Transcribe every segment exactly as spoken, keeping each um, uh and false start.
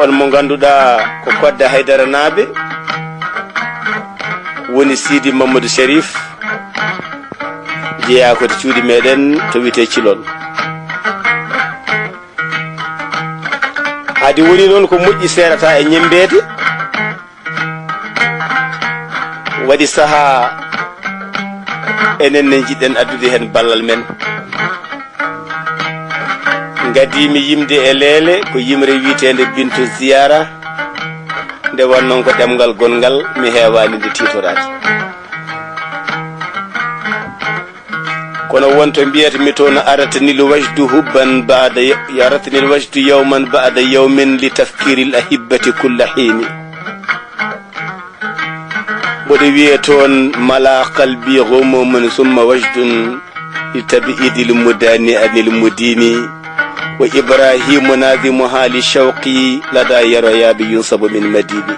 On mo ngannduɗaa ko Kodda Haydara naaɓe, woni Sidi Mamadou Sherif, jeyaa ko to cuuɗi meɗen to wiyetee Cilon. Hade woni noon ko moƴƴi seerata e ñemmbeede, waɗi sahaa enen ne njiɗɗen addude heen ballal men. Ngadii-mi yimde e leele ko yimre wiyeteende Bintu Ziyara, nde won noon ko ɗemngal gonngal mi heewaani nde tiitoraade. Kono won to mbiyata mi toon, aratani l wajdu hubban baada, aratani l wajdu yawman baada yawmin li tafkiri l ahibbati kulla hiini. Mboɗo wiya toon, mala qalbi ghumumun summa wajdun li tab'idi l mudani anil mudini. Wa Ibrahimu nadimuha li shawqi lada yaroyaɓe yunsabu min madini.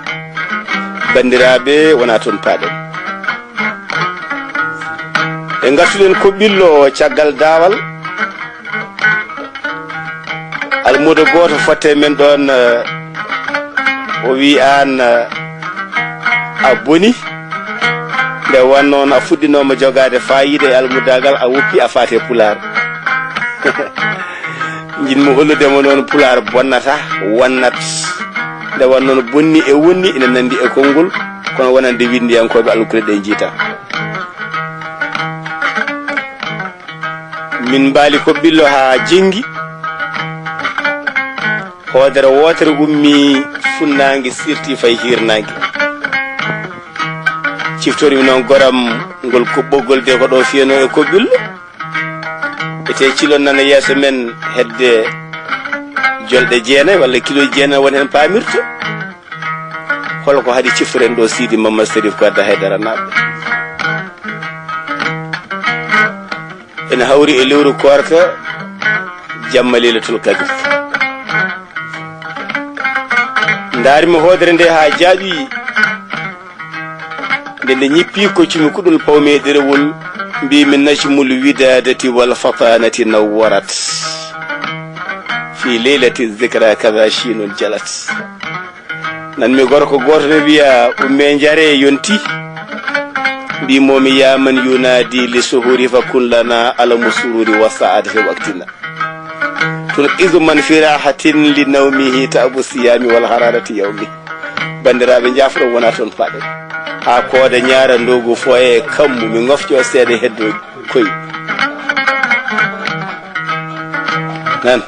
Banndiraaɓe, wona toon paaɗen. E ngartuɗen ko ɓillo caggal daawal. Almuudo gooto fotte men ɗoon, eh, o wi aan, eh, a boni. Nde won noon a fuɗɗinooma jogaade faayiida e almuddaagal, a woppi a faate Pulaar. Njiɗmi hollude mo noon Pulaar bonnata, wonnat. Nde won noon bonni e wonni ina nanndi e konngol, kono wonande winndiyankooɓe alkule ɗe njiita. Min mbaali ko ɓillo haa jenngi. Hoodere wootere ummii funnaange sirti fayi hiirnaange. Ciftori-mi noon goram ngol ko ɓoggol de ko ɗo fiyanoo e ko ɓillo. Etee Cilon nana yeeso men hedde jolɗe jeenayi walla kilo jeenayi won heen paamirto. Hol ko haɗi ciftoren ɗo Sidi Mamadou Sherif Kodda Haydara naaɓe? Ene hawri e lewru koorka, jamma Leylatul Kadir. Ndaar-mi hoodere nde haa jaaɓi, nde nde ñippi, koccu-mi kuɗol, paw-mi e ɗerewol, mbii-mi: najmul widaadati wal fataanati nawwarat, fi leylati zikra kada chiinun jalat. Nan-mi gorko gooto ne wiya: ummee njaree yonti. Mbii-mi: yaa man yunaadi li suhuri fa kun lana alamu sururi wa saadati waqtina. Tunqizu man fi rahatin li nawmihi taabu siyami wal hararati yawmi. Banndiraaɓe, njaafo ɗo wona toon paaɗen. Haa kooda ñaara ndogu foye kammu, mi ngofco seeɗa heddo koy. Nan.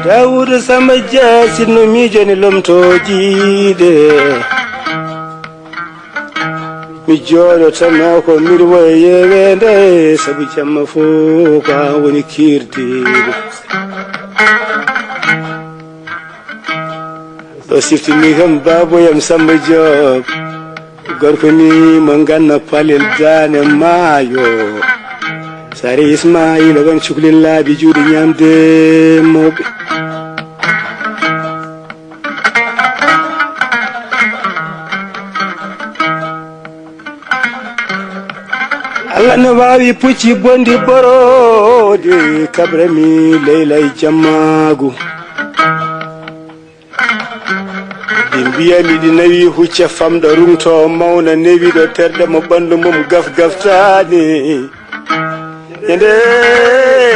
Daawuda Samba Dia, sinno miijani lomtooji ɗe. Mi jooɗotanoo ko miɗo woya yeweende, sabu jamma fof ko an woni kiirdiiɗo. Ɗo siftini kam baaboyam Samba Diop. Gorko ni mo ganna palel daane maayo. Saare Ismaila won cukalel laabi juuɗe ñaamde mawɓe. Allah no waawi pucci bonɗi ɓoroode, kabrami Leyla e jammaagu. Ɗi mbiya miɗi nawi hucca famɗo rungto mawna newiɗo terɗe mo ɓanndu mum gaf gaftaani. Ñande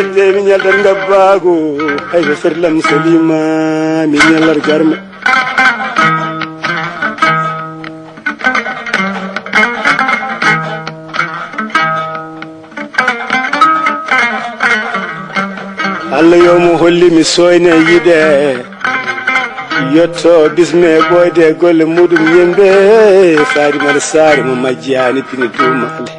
nde mi ñaldat ngabbaagu, hay ɓe ferlam salima mi ñallat garme. Allah yo mo holli mi soyne yiɗe. Yetto bisme ɓooyde e golle muɗum yimɓe. Faari mbaɗa saare mo majjiyaani pine duumaale.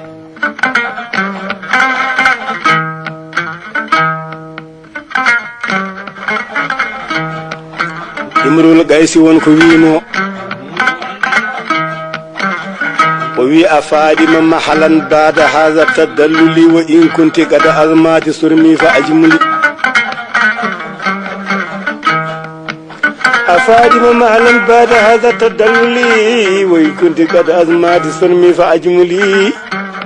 Imrul Qaysi won ko wiimo. O wi a Fadima mahalan bada haza tadalluli wa in kunti qad azmati surmi fa ajmuli. A Fadima mahalan bada haza tadalluli wa in kunti qad azmati surmi fa ajmuli.